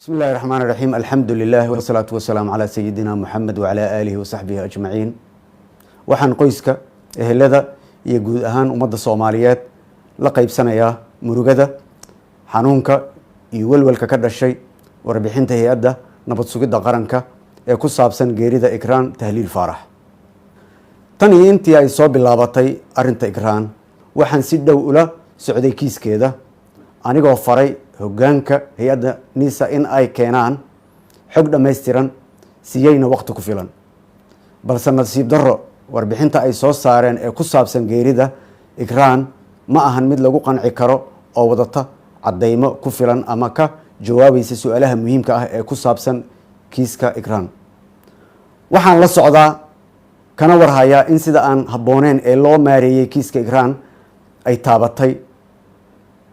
Bismi illahi raxmaan raxiim. Alxamdu lilah wasalaatu wasalaamu calaa sayidina Muxamed wacalaa aalihi wasaxbihi ajmaciin. Waxaan qoyska, ehelada iyo guud ahaan ummadda Soomaaliyeed la qaybsanayaa murugada, xanuunka iyo welwelka ka dhashay warbixinta Hay-adda Nabad Sugidda Qaranka ee ku saabsan geerida Ikraan Tahliil Faarax. Tan iyo intii ay soo bilaabatay arrinta Ikraan, waxaan si dhow ula socday kiiskeeda, anigoo faray hoggaanka hay-adda NISA in ay keenaan xog dhammaystiran, siiyeyna waqti ku filan. Balse nasiib darro, warbixinta ay soo saareen ee ku saabsan geerida Ikraan ma ahan mid lagu qanci karo oo wadata caddaymo ku filan ama ka jawaabaysa su-aalaha muhiimka ah ee ku saabsan kiiska Ikraan. Waxaan la socdaa kana warhayaa in sida aan habbooneyn ee loo maareeyey kiiska Ikraan ay taabatay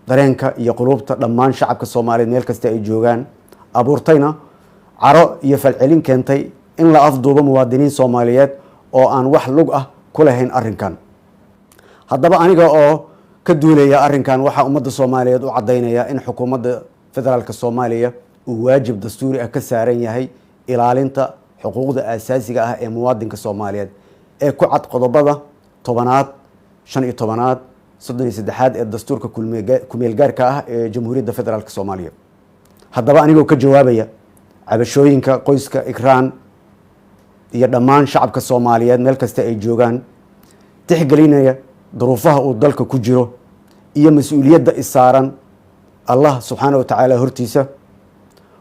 dareenka iyo quluubta dhammaan shacabka Soomaaliyeed meel kasta ay joogaan, abuurtayna caro iyo falcelin keentay in la afduubo muwaadiniin Soomaaliyeed oo aan wax lug ah ku lahayn arrinkan. Haddaba, aniga oo ka duulaya arrinkan, waxaa ummadda Soomaaliyeed u caddaynaya in Xukuumadda Federaalka Soomaaliya uu waajib dastuuri ah ka saaran yahay ilaalinta xuquuqda aasaasiga ah ee muwaadinka Soomaaliyeed ee ku cad qodobada 10aad, 15aad, 33aad ee dastuurka kumeelgaarka ah ee Jamhuuriyadda Federaalka Soomaaliya. Haddaba, anigoo ka jawaabaya cabashooyinka qoyska Ikraan iyo dhammaan shacabka Soomaaliyeed meel kasta ay joogaan, tixgelinaya duruufaha uu dalka ku jiro iyo mas-uuliyadda isaaran Allah subxaana wa tacaala hortiisa,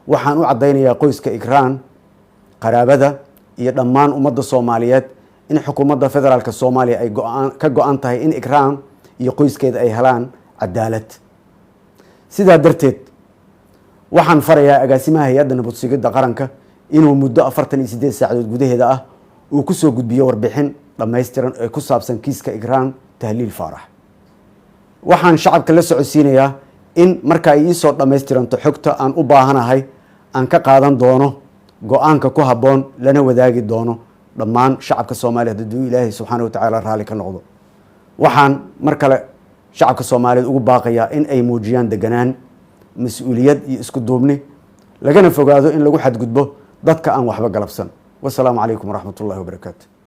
waxaan u caddaynayaa qoyska Ikraan, qaraabada iyo dhammaan ummadda Soomaaliyeed in Xukuumadda Federaalka Soomaaliya ay go'aan ka go-an tahay in Ikraan iyo qoyskeeda ay helaan cadaalad. Sidaa darteed, waxaan farayaa agaasimaha Hay-adda Nabad Sugidda Qaranka inuu muddo 48 saacadood gudaheeda ah uu kusoo gudbiyo warbixin dhammaystiran ee ku saabsan kiiska Ikraan Tahliil Faarax. Waxaan shacabka la socodsiinayaa in marka ay iisoo dhammaystiranto xogta aan u baahanahay, aan ka qaadan doono go-aanka ku habboon, lana wadaagi doono dhammaan shacabka Soomaaliyeed, hadduu Ilaahay subxaana wa tacaala raalli ka noqdo. Waxaan mar kale shacabka Soomaaliyeed ugu baaqayaa in ay muujiyaan deganaan, mas-uuliyad iyo isku duubni, lagana fogaado in lagu xadgudbo dadka aan waxba galabsan. Wasalaamu calaykum waraxmat ullahi wabarakaatu.